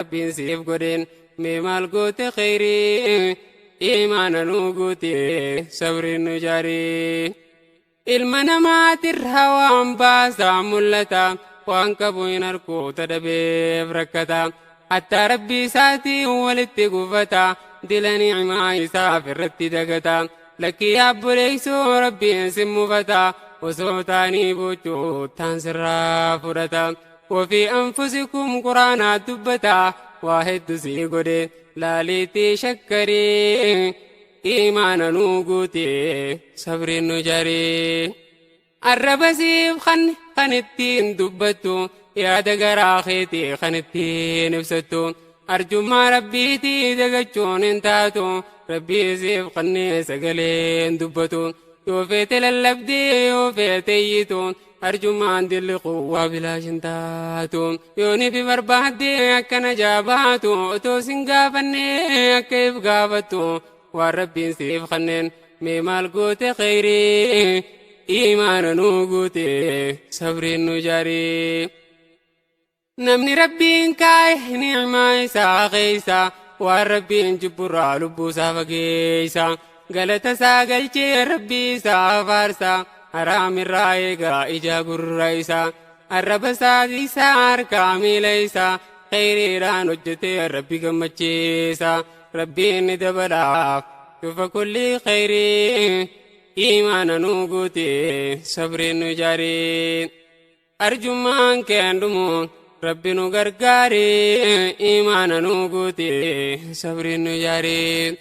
Rabbiin siif godheen mee maal goote kheyrii iimaana nuu guute sabriin nu jaarii. Ilma namaatirraa waan baasaa mul'ata waan qabu hin arku tadhabeef rakkata. Hattaa rabbii isaatiin walitti gufata dila ni'imaa isaaf irratti dagata. Lakkii yaabboleessoo rabbiin sin mufata osoo taanii boochuu taan sirraa fudhata. Wafii anfusikum quraanaa dubbata waa hedduu sii godhe laaliitii shakkarii iimaana nuu guute sabriin nu jarii. Arraba siif kan kan ittiin dubbattu yaada garaa keetii kan ittiin ibsattu arjummaa rabbiitii dagachuun hin taatu rabbii siif kannee sagaleen dubbatu yoo feete lallabdee yoo feete iyyitu arjummaan dilli quwwaa bilaash hin taatu yoo ni fi barbaaddee akkana jaabaatu otoo sin gaafannee akka if gaafattu waan rabbiin siif kanneen mee maal goote kheyrii iimaana nuu guute sabriin nu jaarii. Namni rabbiin kaa'e ni'maa isaa keessa waan rabbiin jibburraa lubbuu isaa fageessa galata isaa galchee rabbii isaa faarsa haraamirraa eegaa ija gurra isaa arraba isaa isaa harkaa miila isaa kheyriidhaan hojjetee rabbi gammachiisa rabbiin ni dabalaaf cufa kullii kheyrii iimaana nuu guute sabriin nu jaarii. Arjummaan keen dhumu rabbi nu gargaari imaana nu guute sabriin nu jaari.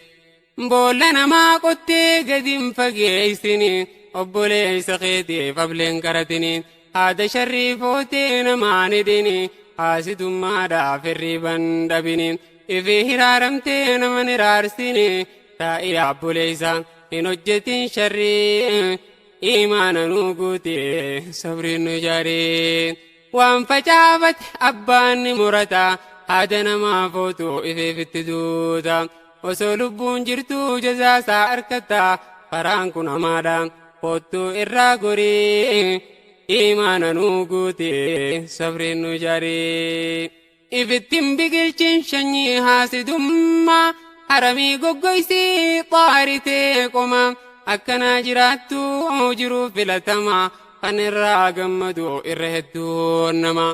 Boolla namaa qottee gadi hin fageessini obboleessa keetiif ableen qaratini haada sharrii footee namaan hidhini haasidummaadhaaf hirriiban dhabini ifi hiraaramtee naman hiraarsini taa'ii obboleessa hin hojjetin sharrii. Imaana nuu guute sabriin nu jaari. Waan facaafate abbaan ni murata haada namaa footu ifeef itti duuta. Osoo lubbuun jirtuu jazaasaa arkatta karaan kun hamaadha koottuu irraa gorii. Imaana nuu guute sabriin nu jaari. Ifittin biqilchin sanyii haasidummaa haramii goggoysii xaaritee qoma akkanaa jiraattu jiruu filatama kan irraa gammadu irra hedduun nama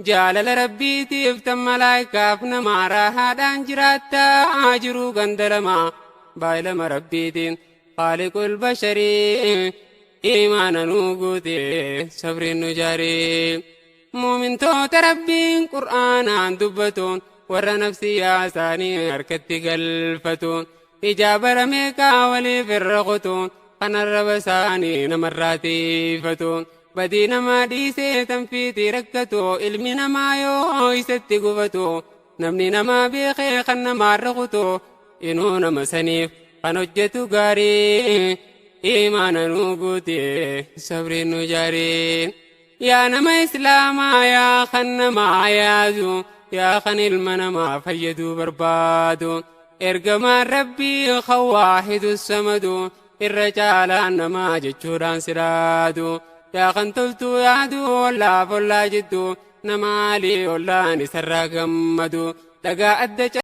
jaalala rabbiitiif tan malaayikaaf nama raahaadhaan jiraatta jiruu ganda lama baay'ilama rabbiitiin khaaliqul basharii imaana nuu guute sabriin nu jaarii. Muumintoota Rabbiin Qur'aanaan dubbatu warra nafsiyyaa isaanii harkatti galfatu ijaa bara meeqaa waliif irra kutu kan arraba isaanii namarraa tiifatu badii namaa dhiisee tanfiitii rakkatu ilmi namaa yoo isatti gufatu namni namaa beekee kan namaarra kutu inuu nama saniif kan hojjetu gaarii imaana nuu guute sabriin nu jaarii. Yaa nama islaamaa yaa kan namaa yaadu yaa kan ilma namaa fayyaduu barbaadu ergamaan rabbii kan waahidu samadu irra caalaan namaa jechuudhaan siraadu yaa kan toltuu yaadu ollaaf ollaa jiddu nama alii ollaan isarraa gammadu dhagaa adda.